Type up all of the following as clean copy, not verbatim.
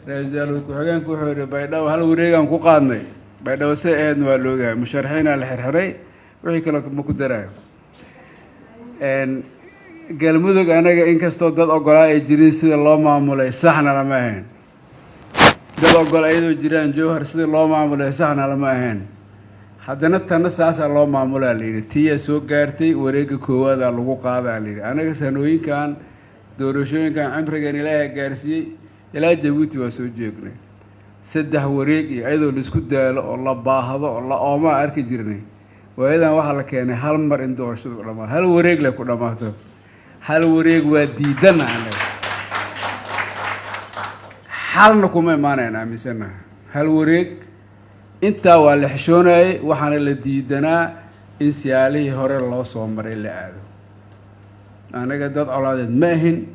Ra-iisul wasaare ku-xigeenku wuxuu yidhi Baydhabo hal wareegaan ku qaadnay. Baydhabo say ahaydna waa loogahay, musharaxiinaa la xirxiray, wixii kaloo ma ku daraayo. Galmudug anaga inkastoo dad ogolaa ay jirin, sida loo maamulay saxna lama ahayn. Dad ogol ayadoo jiraan, Jowhar sida loo maamulay saxna lama ahayn. Haddana tanna saasaa loo maamulaa la yidhi, tiyaa soo gaartay, wareegga koowaadaa lagu qaadaa la yidhi. Anaga sanooyinkan doorashooyinkan cimrigan Ilaahay gaarsiiyey, ilaa Jabuuti waa soo joognay. Saddex wareeg iyo iyadoo laisku daalo oo la baahdo oo la oomaa arki jirnay. Waayadan waxaa la keenay hal mar in doorashadu ku dhamaato, hal wareeg leh ku dhammaato. Hal wareeg waa diidana anaga, xalna kuma imaanayna aaminsanaha. Hal wareeg intaa waa la xishoonayay, waxaana la diidanaa in siyaalihii hore loo soo maray la aado. Anaga dad colaadeed ma ahin.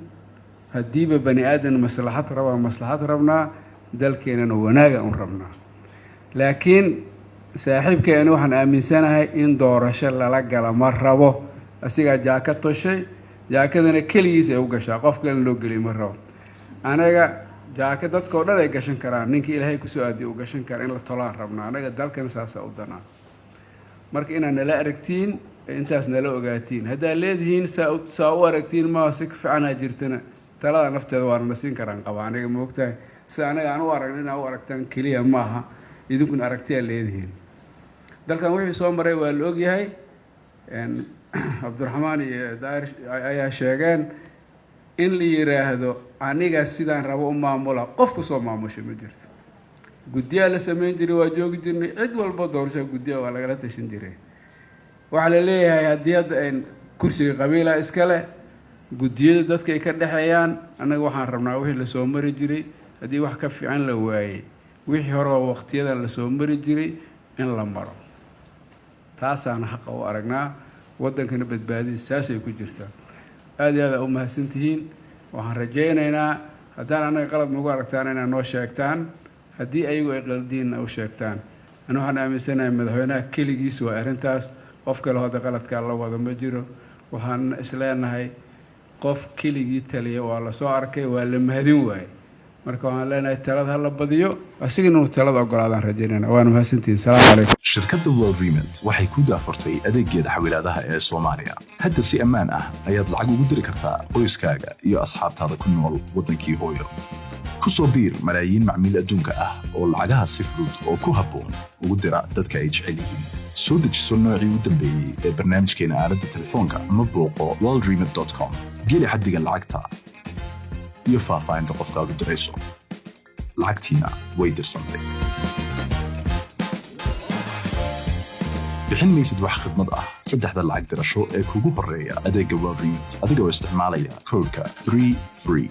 Haddiiba bani aadan maslaxad rabaa, maslaxad rabnaa, dalkeenana wanaaga un rabnaa. Laakiin saaxiibkeena waxaan aaminsanahay in doorasho lala gala ma rabo. Asigaa jaaka toshay, jaakadana keligiis ay u gashaa, qof kalena loo geliy ma rabo. Anaga jaaka dadkao dhan ay gashan karaan, ninkii Ilaahay kusoo aadiya uu gashan kara in la tolaan rabnaa. Anaga dalkana saasaa u danaa. Marka inaad nala aragtiin, intaas nala ogaatiin, haddaad leedihiin saa u aragtiin maa, si ka fiicanaa jirtana, talada nafteeda waana na siin karaan qaba. Aniga maogtahay sida anaga aan u aragna inaa u aragtaan keliya ma aha, idinkuna aragtiyaa leedihiin. Dalkan wixii soo maray waa la ogyahay. Cabdiraxmaan iyo Daahir ayaa sheegeen in la yiraahdo aniga sidaan rabo u maamula, qof kusoo maamusha ma jirto. Guddiyaa la sameyn jiray, waa joogi jirnay, cid walba doorasho guddiya waa lagala tashan jiray. Waxaa la leeyahay haddii hadda kursiga qabiila iskale, guddiyada dadka ay ka dhexeeyaan. Annaga waxaan rabnaa wixii lasoo mari jiray, haddii wax ka fiican la waayey, wixii hore oo waqtiyadan lasoo mari jiray in la maro. Taasaana xaqa u aragnaa, waddankana badbaadadiis saasay ku jirtaa. Aada iyo aad aa u mahadsantihiin. Waxaan rajaynaynaa haddaan annaga qalad nagu aragtaan inaad noo sheegtaan, haddii ayagu ay qaldiinna u sheegtaan. Ani waxaan aaminsanahay madaxweynaha keligiis waa arrintaas, qof kale hadda qaladkaa la wado ma jiro. Waxaan isleenahay qof keligii taliya waa lasoo arkay, waa la mahadin waayey. Marka waxaan leenahay talada ha la badiyo, asigana inuu talada ogolaadaan rajaynayna. Waana mahadsantihiin. Salaamu calaykum. Shirkadda World Remit waxay ku daafurtay adeeggeeda xawilaadaha ee Soomaaliya. Hadda si ammaan ah ayaad lacag ugu diri kartaa qoyskaaga iyo asxaabtaada ku nool waddankii hooyo. Ku soo biir malaayiin macmiil adduunka ah oo lacagaha si fudud oo ku habboon ugu dira dadka ay jecel yihiin. Soo dejiso noocii u dambeeyey ee barnaamijkeena aaladda telefoonka ama booqo worldremit.com. Geli xaddiga lacagta iyo faahfaahinta qofkaad u dirayso. Lacagtiina way dirsantay. Bixin maysid wax khidmad ah saddexda lacag dirasho ee kugu horreeya adeegga World Remit, adigoo isticmaalaya koodhka 3 free.